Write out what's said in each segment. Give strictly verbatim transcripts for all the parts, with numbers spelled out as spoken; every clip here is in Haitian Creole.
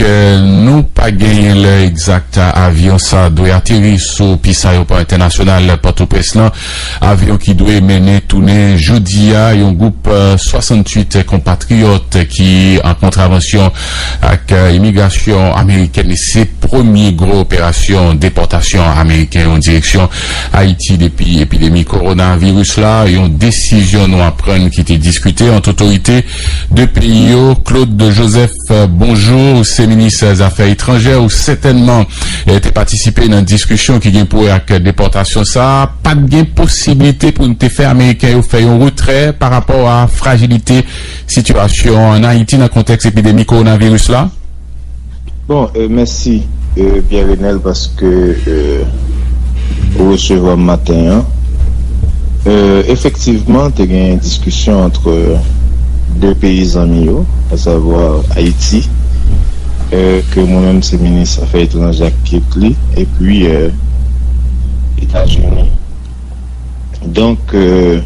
Nou pa genyen lè egzak avyon sa dwe ateri sou pis ayewopò entènasyonal Pòtoprens lan. Avyon ki dwe mennen tounen jodi a yon gwoup, eh, swasanntuit konpatriyòt ki an kontravansyon ak, eh, imigrasyon amerikèn. Se premye gwo operasyon depòtasyon ameriken an direksyon Ayiti depi epidemi kowonaviris la. Yon desizyon nou aprann ki te diskite ant otorite de peyi yo. Claude Joseph, bonjou, ou se minis zafè etranjè, ou sètènman, eh, te patisipe nan diskisyon ki gen pou wè ak depòtasyon sa a. Pa t gen posiblite pou n te fè Ameriken yo fè yon retrè pa rapò a frajilite sitiyasyon ann Ayiti nan kontèks epidemi kowonaviris la? Bon, euh, mèsi, euh, Pierre Renel, paske, euh, ou resevwa m maten an. Euh, efektivman, te gen diskisyon ant de peyi zanmi yo, asavwa Ayiti, euh, ke mwen menm se minis afè etranjè ak kit li, epi, euh, Etazini. Donk, euh,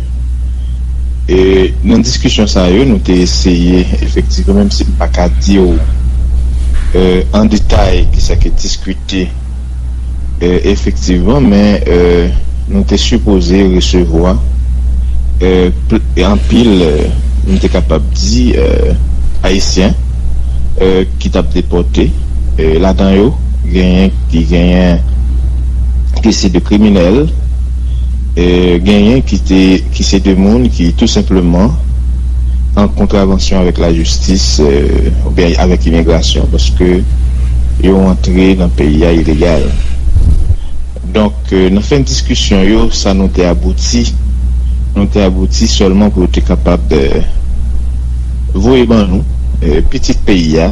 e nan diskisyon sa yo, nou te eseye, efektivman, menm si m pa ka di w, euh, an detay kisa ki diskite, euh, efektivman, men, euh, nou te sipoze resevwa, euh, pl-, anpil, euh, m te kapab di, euh, Ayisyen, euh, ki t ap depòte, euh, ladan yo, genyen ki genyen ki se de kriminèl, e genyen ki te, ki se de moun ki tou senpleman an kontravansyon avèk lajistis, e, oubyen avèk imigrasyon, paske yo antre nan peyi a ilegal. Donk, e, nan fen diskisyon yo, sa nou te abouti, nou te abouti sèlman pou yo te kapab, e, voye ban nou, e, pitit peyi a,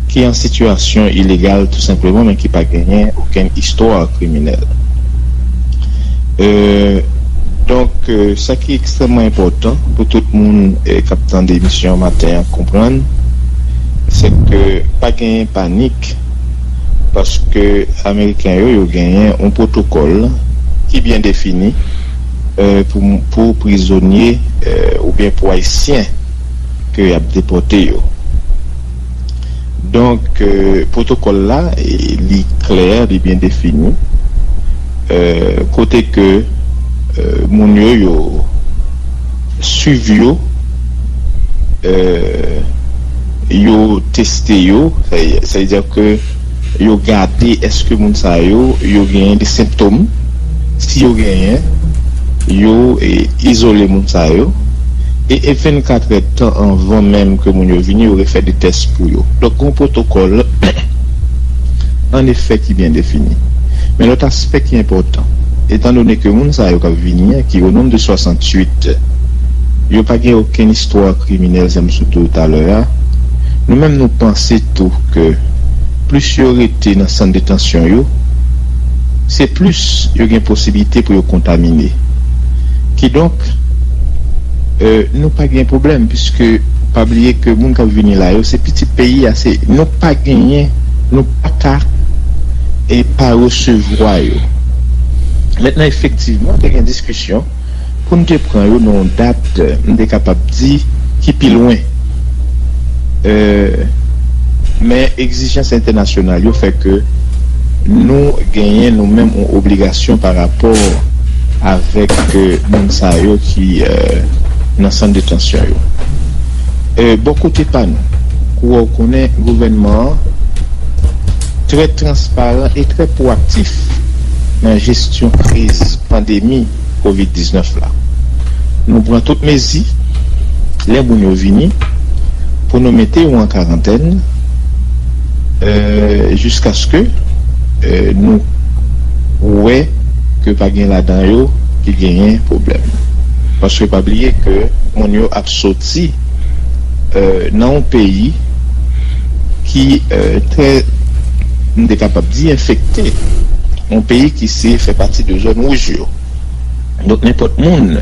ki an sitiyasyon ilegal tou senpleman, men ki pa genyen okenn istwa kriminèl. E, donk, e, sa ki ekstrèmman enpòtan pou tout moun, e, k ap tande emisyon an maten an konprann, se ke pa genyen panik, paske Ameriken yo, yo genyen yon pwotokòl ki byen defini, e, pou, pou prizonye, e, oubyen pou Ayisyen ke y ap depòte yo. Donk, e, pwotokòl la, e, li klè, li byen defini. E, kote ke, e, moun yo, yo swiv yo, e, yo teste yo, sa, sa vle di ke yo gade èske moun sa yo, yo genyen de sentòm. Si yo genyen, yo, e, izole moun sa yo. E, e vennkat èdtan anvan menm ke moun yo vini, yo refè de tès pou yo. Donk, gen yon pwotokòl, an efè, ki byen defini. Men lòt aspè ki enpòtan, etandone ke moun sa yo k ap vini an, ki o nonb de swasanntuit, yo pa gen okenn istwa kriminèl, jan m sot di w talè a, nou menm nou panse tou ke plis yo rete nan sant detansyon yo, se plis yo gen posiblite pou yo kontamine. Kidonk, e, nou pa gen pwoblèm, piske pa bliye ke moun k ap vini la yo, se pitit peyi a, se, nou pa genyen, nou pa ka, e, pa resevwa yo. Mentnan, efektivman, te gen diskisyon pou n te pran yo nan yon dat, m te kapab di, ki pi lwen. E, men egzijans entènasyonal yo fè ke nou genyen nou menm yon obligasyon pa rapò avèk, e, moun sa yo ki, e, nan sant detansyon yo. E, bò kote pa nou, kou w konnen gouvènman an trè transparan e trè pwoaktif nan jesyon kriz pandemi kovid diznèf la. Nou pran tout mezi, lè moun yo vini, pou nou mete yo an karantèn, e, jiskaske, e, nou wè ke pa gen ladan yo ki genyen pwoblèm. Paske pa bliye ke moun yo ap soti, e, nan yon peyi ki, e, trè, m te kapab di, enfekte. Yon peyi ki se fè pati de zòn wouj yo. Donk, nenpòt moun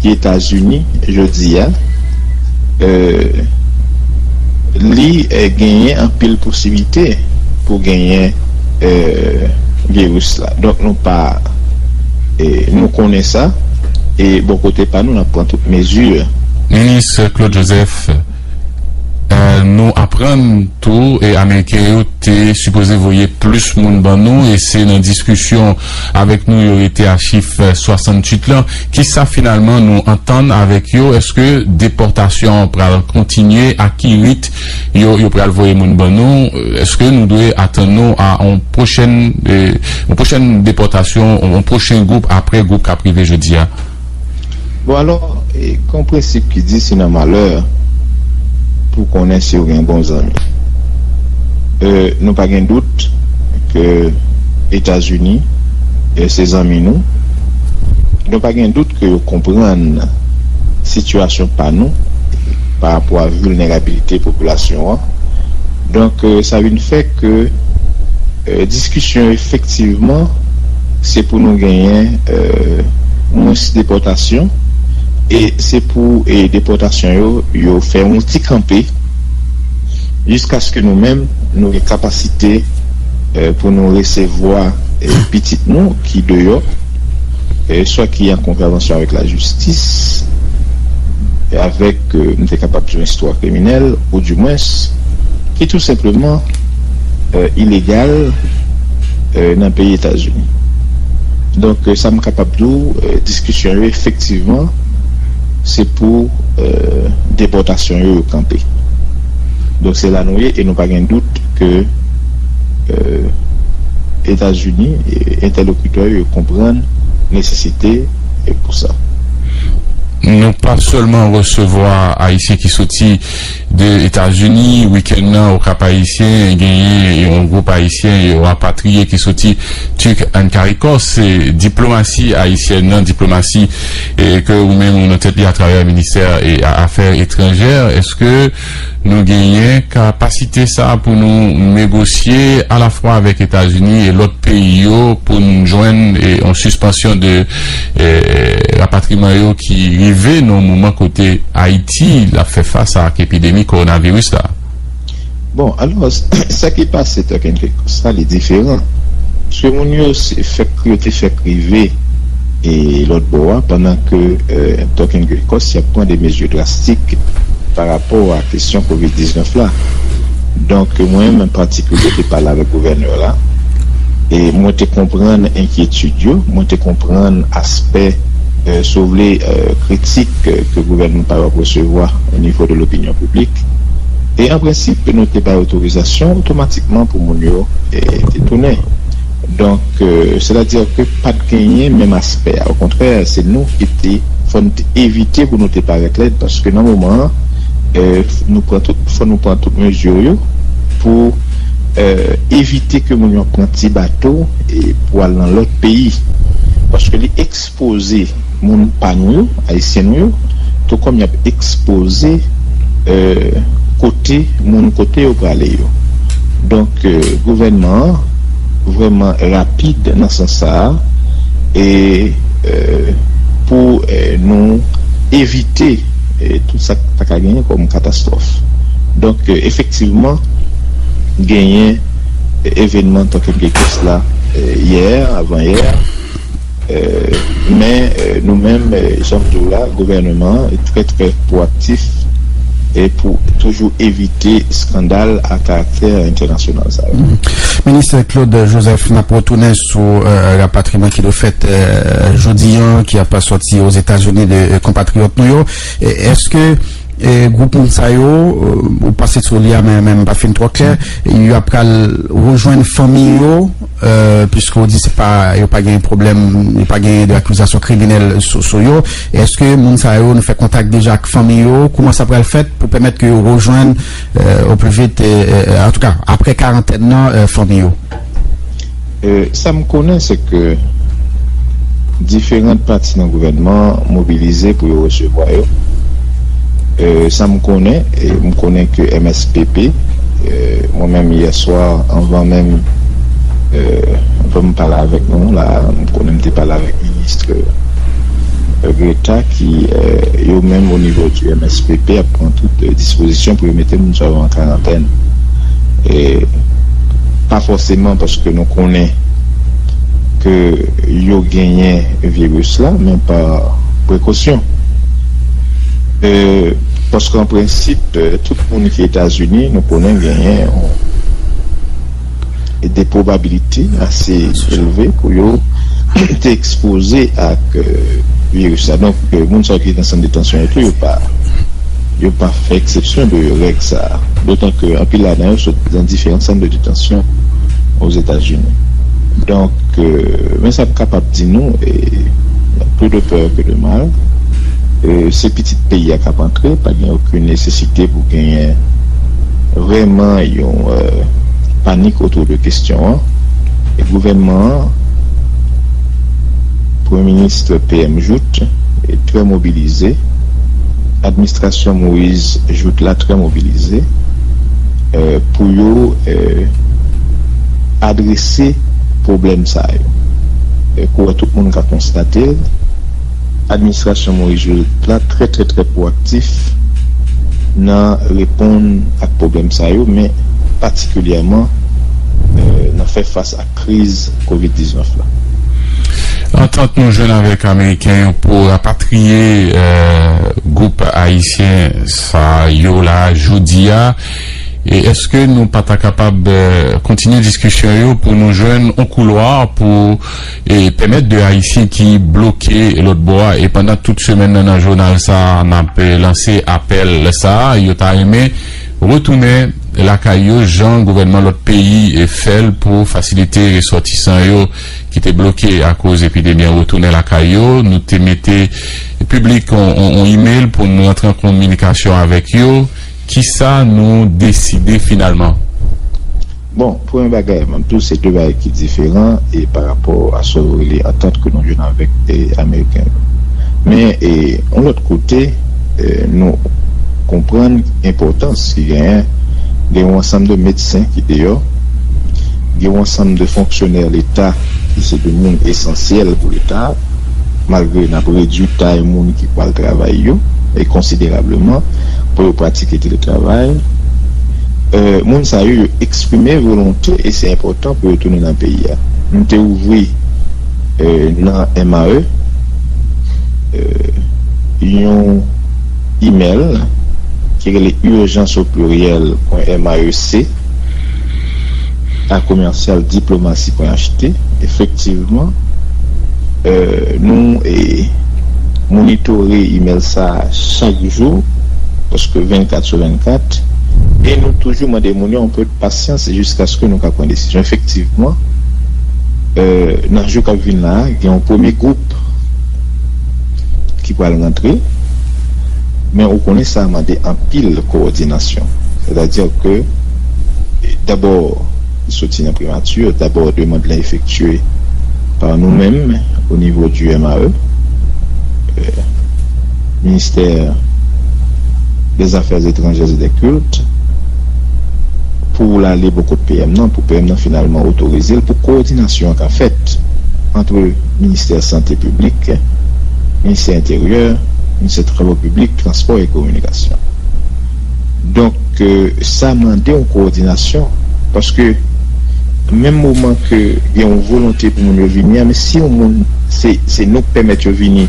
ki Etazini jodi a, e, li, e, genyen anpil posiblite pou genyen, e, viris la. Donk, nou pa, e, nou konnen sa, e bò kote pa nou, n ap pran tout mezi. Minis Claude Joseph, Nou aprann tou e Ameriken yo te sipoze voye plis moun ban nou, e se nan diskisyon avèk nou yo rete a chif swasanntuit lan. Kisa finalman nou antann avèk yo? Èske depòtasyon an pral kontinye? A ki rit yo, yo pral voye moun ban nou? Èske nou dwe atann nou a yon pwochèn, yon pwochèn depòtasyon, yon pwochen gwoup apre gwoup k ap rive jodi a? Bon, alò, e, gen yon prensip ki di si nan malè, pou konnen si w gen bon zanmi. E, nou pa gen dout ke Etazini, e, se zanmi nou. Nou pa gen dout ke yo konprann sitiyasyon pa nou pa rapò a vilnerabilite popilasyon an. Donk, e, sa vin fè ke, e, diskisyon efektivman, se pou nou genyen, e, mwens depòtasyon, e se pou, e, depòtasyon yo, yo fè yon ti kanpe, jiskaske nou menm, nou gen kapasite, e, pou nou resevwa, e, pitit nou ki deyò, e, swa ki an kontravansyon avèk lajistis, e, avèk, e, nou te kapab di yon istwa kriminèl, oudimwens, ki tou senpleman, e, ilegal, e, nan peyi Etazini. Donk, e, sa m kapab di w, e, diskisyon yo, efektivman, se pou, e, depòtasyon yo, yo kanpe. Donk, se la nou ye, e nou pa gen dout ke, e, Etazini, e, entèlokitè yo, yo konprann nesesite, e, pou sa. Nou pa sèlman resevwa Ayisyen ki soti de Etazini, wikenn nan, Okap Ayisyen, genyen yon gwoup Ayisyen, yon rapatriye ki soti Turk and Caicos. Se diplomasi ayisyèn nan, diplomasi, e, ke ou menm ou nan tèt li atravè ministè, e, a, afè etranjè. Èske nou genyen kapasite sa pou nou negosye alafwa avèk Etazini e lòt peyi yo pou n jwenn, e, yon sispansyon de, e, rapatriman yo ki rive nan yon moman kote Ayiti l ap fè fas ak epidemi kowonaviris la? Bon, alò, sa ki pase Turk and Caicos la, li diferan. Paske moun yo se fèk, yo te fèk rive e lòt bò a, pandan ke, e, Turk and Caicos, y ap pran de mezi drastik pa rapò a kesyon kovid diznèf la. Donk, mwen menm an patikilye te pale avèk gouvènè la, e mwen te konprann enkyetid yo, mwen te konprann aspè, e, si w vle, e, kritik, e, ke gouvènman pa t ap resevwa o nivo de lopinyon piblik. E an prensip, nou te bay otorizasyon otomatikman pou moun yo, e, te tounen. Donk, e, sètadi ke pa t genyen menm aspè a. Okontrè, se nou ki te, fò n te evite pou nou te parèt lèd, paske nan moman an, e, nou pran tout, fò nou pran tout mezi yo pou, e, evite ke moun yo pran ti bato, e, pou al nan lòt peyi. Paske li ekspoze moun pa nou yo, Ayisyen nou yo, tou kòm y ap ekspoze, e, kote, moun kote yo prale yo. Donk, e, gouvènman an vrèman rapid nan sans sa a, e, e, pou, e, nou evite, e, tout sa k ta ka genyen kòm katastwòf. Donk, e, efektivman, genyen, e, evènman Turk and Caicos la, e, yè, avan yè, e, men, e, nou menm, e, jan m di w la, gouvènman an trè, trè pwoaktif e pou toujou evite eskandal a karaktè entènasyonal sa yo. Minis Claude Joseph, n ap retounen sou, e, rapatriman ki dwe fèt, e, jodi an, ki ap sòti Ozetazini de, e, konpatriyòt nou yo. E, èske, e, gwoup moun sa yo, e, ou pase sou li a, men, men m pa fin twò klè, y ap pral rejwenn fanmi yo, e, piske w di se pa, yo pa gen pwoblèm, yo pa gen de akizasyon kriminèl sou, sou yo. Èske moun sa yo, nou fè kontak deja ak fanmi yo? Kouman sa pral fèt pou pèmèt ke yo rejwenn, e, o pli vit, e, e, antouka, apre karantèn nan, e, fanmi yo? E, sa m konnen, se ke diferan pati nan gouvènman an mobilize pou yo resevwa yo. E, sa m konnen, e, m konnen ke M S P P, e, mwen menm, yè swa, anvan menm, e, anvan m pale avèk nou la, m konnen m te pale avèk minis, e, Greta, ki, e, yo menm, o nivo di M S P P, ap pran tout, e, dispozisyon pou yo mete moun sa yo an karantèn. E, pa fòseman paske nou konnen ke yo genyen viris la, men pa prekosyon. Euh, paske an prensip, euh, tout moun ki Etazini, nou konnen genyen yon, de pwobabilite ase elve pou yo te ekspoze ak, euh, viris la. Donk, euh, moun sa yo ki nan sant detansyon yo tou, yo pa, yo pa fè eksepsyon de règ sa a. Dotan ke anpil ladan yo sot nan diferan sant de detansyon Ozetazini. Donk, euh, men sa m kapab di nou, e, plus de peur que de mal, euh, se pitit peyi a k ap antre, pa gen okenn nesesite pou genyen vrèman yon, euh, panik otou de kesyon an. E gouvènman an, Premye Minis, P M Jouthe, e trè mobilize. Administrasyon Moïse Jouthe la trè mobilize, euh, pou yo, euh, adrese pwoblèm sa yo. E kou a tout moun ka konstate l, administrasyon Moïse Jouthe la trè, trè, trè pwoaktif nan reponn ak pwoblèm sa yo, men patikilyèman, euh, nan fè fas ak kriz kovid diznèf la. Antant nou jwenn avèk Ameriken yo pou rapatriye, euh, gwoup ayisyen sa yo la jodi a, e èske nou pa ta kapab, euh, kontinye diskisyon yo pou nou jwenn yon koulwa pou, e, pèmèt de Ayisyen ki bloke lòt bò a, e pandan tout semèn nan, nan jounal sa a, n ap, e, lanse apèl sa a, yo ta renmen retounen lakay yo, jan gouvènman lòt peyi, e, fè l pou fasilite resòtisan yo ki te bloke akoz epidemi an retounen lakay yo. Nou te mete piblik on, on, on imèl pou nou rantre an kominikasyon avèk yo. Kisa nou deside finalman? Bon, premye bagay, m ap di w, se de bagay ki diferan e pa rapò a sa w rele antant ke nou jwenn avèk, e, Ameriken yo. Men, e, yon lòt kote, e, nou konprann enpòtans ki genyen, gen yon ansanm de medsen ki deyò, gen yon ansanm de fonksyonè Leta ki se de moun esansyèl pou Leta, malgre n ap redui tay moun ki pral travay yo, e konsiderableman, pou yo pratike teletravay. Euh, moun sa yo, yo eksprime volonte e se enpòtan pou yo tounen nan peyi a. Nou te ouvri, euh, nan M A E, euh, yon imèl ki rele urgence au pluriel point M A E C a commercial diplomatie point H T. Efektivman, euh, nou, e, monitore imèl sa a chak jou, paske vennkat sou vennkat, e nou toujou mande moun yo yon pe de pasyans jiskaske nou ka pran desizyon. Efektivman, euh, nan jou k ap vin la a, gen yon premye gwoup ki pral rantre, men ou konnen sa mande anpil kowòdinasyon. Sètadi ke, dabò, li soti nan primati, dabò, demann lan efektye pa nou menm, o nivo di M A E, euh, Ministère des Affaires Étrangères et des Cultes, pou l ale bò kot P M nan, pou P M nan finalman otorize l, pou kowòdinasyon an ka fèt ant Ministè Sante Piblik, Ministè Enteryè, Ministè Travo Piblik, Transpò e Kominikasyon. Donk, euh, sa mande yon kowòdinasyon, paske menm moman ke gen yon volonte pou moun yo vini a, men si yon moun, se, se nou k pèmèt yo vini,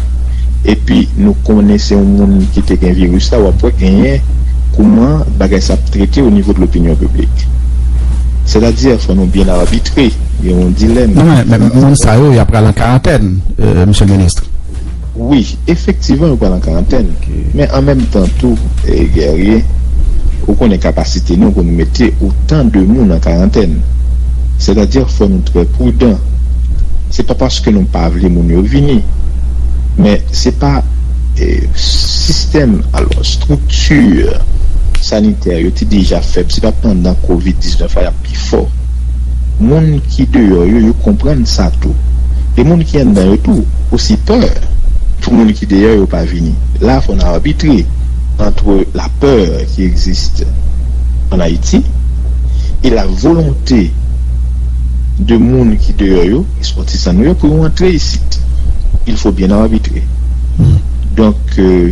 epi nou konnen se yon moun ki te gen viris la, w ap wè genyen kouman bagay sa ap trete o nivo de lopinyon piblik. Sètadi, fò nou byen abitre, gen yon dilèm. Non, men, men moun sa yo, y ap pral an karantèn, euh, Mesye Minis. Wi, efektivman, yo pral an karantèn. Ok. Men an menm tan tou, e, Guerrier, ou konnen kapasite nou pou nou mete otan de moun an karantèn. Sètadi, fò nou trè pridan. Se pa paske nou pa vle moun yo vini, men se pa, e, sistèm, alò, estrikti sanitè yo te deja fèb. Se pa pandan kovid diznèf la y ap pi fò. Moun ki deyò yo, yo konprann sa tou. E moun ki anndan yo tou, osi pè pou moun ki deyò yo pa vini. La, fò n abitre entre la peur qui existe en Haïti et la volonté de moun ki deyò yo, ressortissants nou yo, pou yo antre isit. Il faut bien arbitrer. Donk, euh,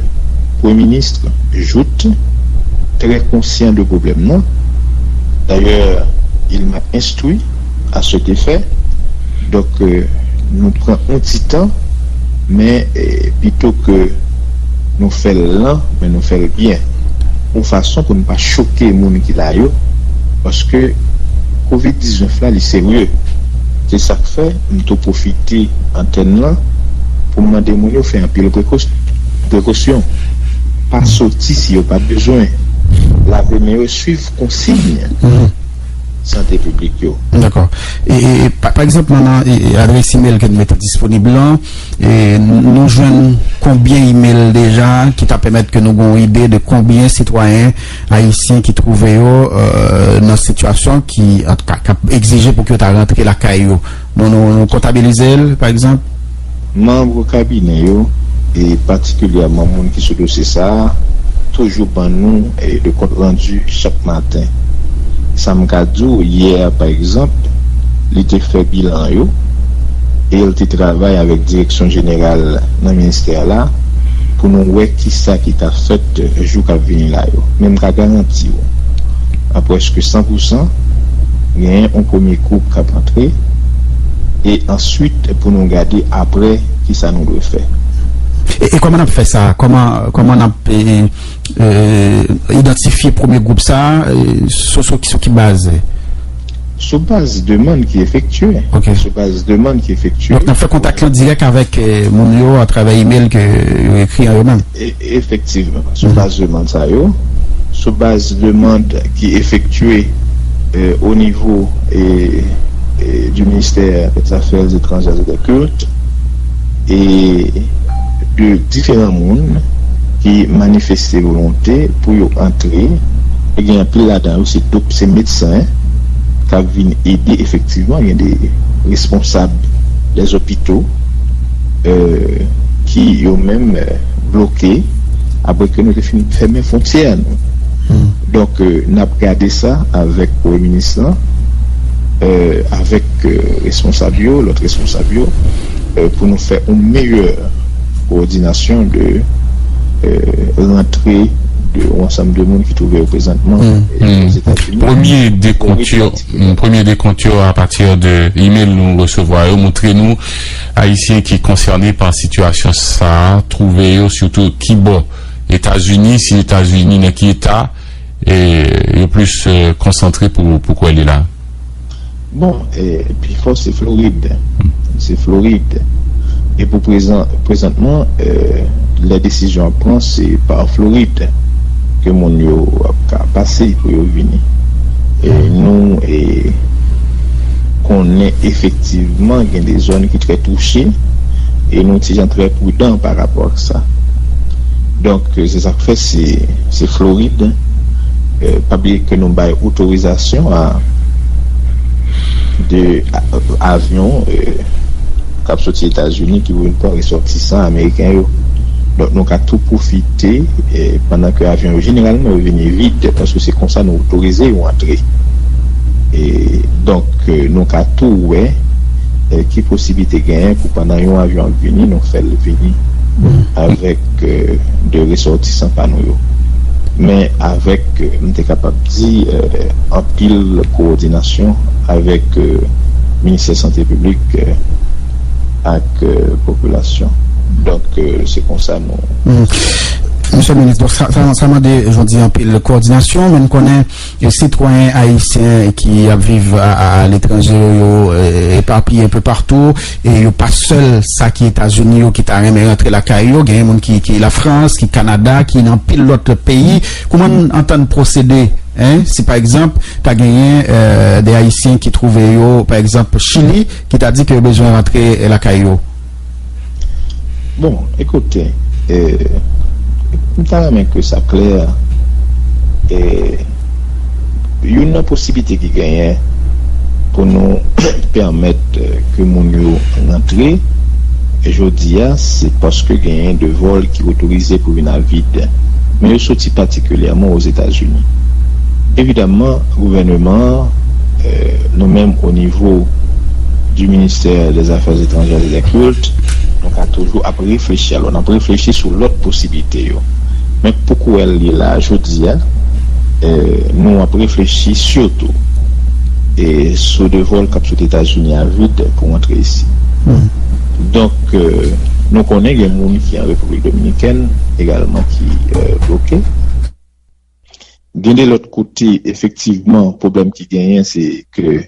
Premye Minis Jouthe trè konsyan de pwoblèm nan. D'ailleurs, il m'a instruit à cet effet. Donk, euh, nou pran yon ti tan, men, euh, pito ke Nou fè l lan, men nou fè l byen. Yon fason pou n pa choke moun ki la yo, paske kovid diznèf la, li serye. Se sa k fè m tou pwofite antèn lan pou m mande moun yo fè anpil prekos-, prekosyon. Pa soti si yo pa bezwen. Lave men yo, swiv konsiy sante piblik yo. Dakò. E, e, e, pa, pa egzanp, nan, nan, e, e, adrès imèl ke n mete disponib lan, e, nou jwenn konbyen imèl deja ki ta pèmèt ke nou gen yon ide de konbyen sitwayen ayisyen ki twouve yo, euh, nan sitiyasyon ki, antouka, k ap egzije pou ke yo ta rantre lakay yo? Nou, nou, nou kontabilize l, pa egzanp? Manm kabinè yo, e patikilyèman moun ki sou dosye sa a, toujou ban nou, e, de kont randi chak maten. Sa m ka di w, yè, pa egzanp, li te fè bilan yo, e l te travay avèk direksyon jeneral nan ministè la pou nou wè kisa ki ka fèt jou k ap vini la yo. Men m ka garanti w, a prèske san pou san, genyen yon premye gwoup k ap antre, e answit pou nou gade apre kisa nou dwe fè. E, e kòman n ap fè sa? Kòman, kòman n ap, e, e, idantifye premye gwoup sa a? E, sou, sou, sou ki baz? Sou baz demann ki efektye. Ok. Sou baz demann ki efektye. Donk, n ap fè kontak lan dirèk avèk, e, moun yo atravè imèl ke yo ekri an yo menm? E, efektivman, sou baz demann sa yo, sou baz demann ki efektye, e, o nivo, e, e, du ministère des Affaires étrangères et des Cultes, e de diferan moun ki manifeste volonte pou yo antre, e gen anpil ladan yo se dok-, se medsen k ap vin ede efektivman, gen de responsab lèzopito, e, ki yo menm, e, bloke apre ke nou te fin fèmen fwontyè nou. Donk, e, n ap gade sa avèk premye minis lan, e, avèk, e, responsab yo, lòt responsab yo, e, pou nou fè yon meyè kowòdinasyon de, e, rantre de yon ansanm de moun ki twouve yo prezantman, e, Ozetazini. Premye dekont yo, premye dekont yo apati de imèl nou resevwa yo montre nou Ayisyen ki konsène pa sitiyasyon sa a twouve yo sitou kibò Etazini, si Etazini, nan ki eta, e, yo plis, e, konsantre pou, pou kwè li la? Bon, e, pi fò se Florid. Se Florid. E pou prezan-, prezantman, e, lè desizyon ap pran, se pa Florid ke moun yo ap ka pase pou yo vini. E nou, e, konnen efektivman gen de zòn ki trè touche, e nou ti jan trè pridan pa rapò ak sa. Donk, e, se sa k fè se, se Florid. E, pa bliye ke nou bay otorizasyon a de a, avyon, e, k ap soti Etazini ki pou vin pran resòtisan ameriken yo. Donk, nou ka tou pwofite, e, pandan ke avyon yo, jeneralman, yo vini vid, paske se konsa nou otorize yo antre. E, donk, e, nou ka tou wè, e, ki posiblite genyen pou pandan yon avyon ap vini, nou fè l vini avèk, e, de resòtisan pa nou yo. Men avèk, e, m te kapab di, e, anpil kowòdinasyon avèk, e, Ministè Sante Piblik, e, ak, e, popilasyon. Donk, e, se konsa nou. Mesye minis, donk sa, sa, sa mande, jan w di, anpil kowòdinasyon, men n konnen, e, sitwayen ayisyen ki ap viv a, a, aletranje yo, yo, e, epapiye enpe patou, e yo pa sèl sa ki Etazini yo ki ta renmen rantre lakay yo, gen moun ki, ki Lafrans, ki Kanada, ki nan anpil lòt peyi. Kòman n antann pwosede, en, si pa egzanp, ta genyen, e, de Ayisyen ki twouve yo, pa egzanp, Chili, ki ta di ke yo bezwen rantre, e, lakay yo? Bon, ekoute, e, m ta renmen ke sa klè, e, youn nan posiblite ki genyen pou nou pèmèt, e, ke moun yo rantre, e, jodi a, se paske genyen de vòl ki otorize pou vin a vid. Men yo soti patikilyèman Ozetazini. Evidamman, gouvèneman an, e, nou menm o nivo du ministère des Affaires étrangères et des Cultes, nou ka toujou ap reflechi. Alò, n ap reflechi sou lòt posiblite yo. Men pou kouwè l ye la, jodi a, e, nou ap reflechi sitou, e, sou de vòl k ap sot Etazini a vid pou antre isi. Donk, euh, nou konnen gen moun ki an Repiblik Dominikèn egalman ki euh, bloke. Gen de lòt kote, efektivman, pwoblèm ki genyen, se ke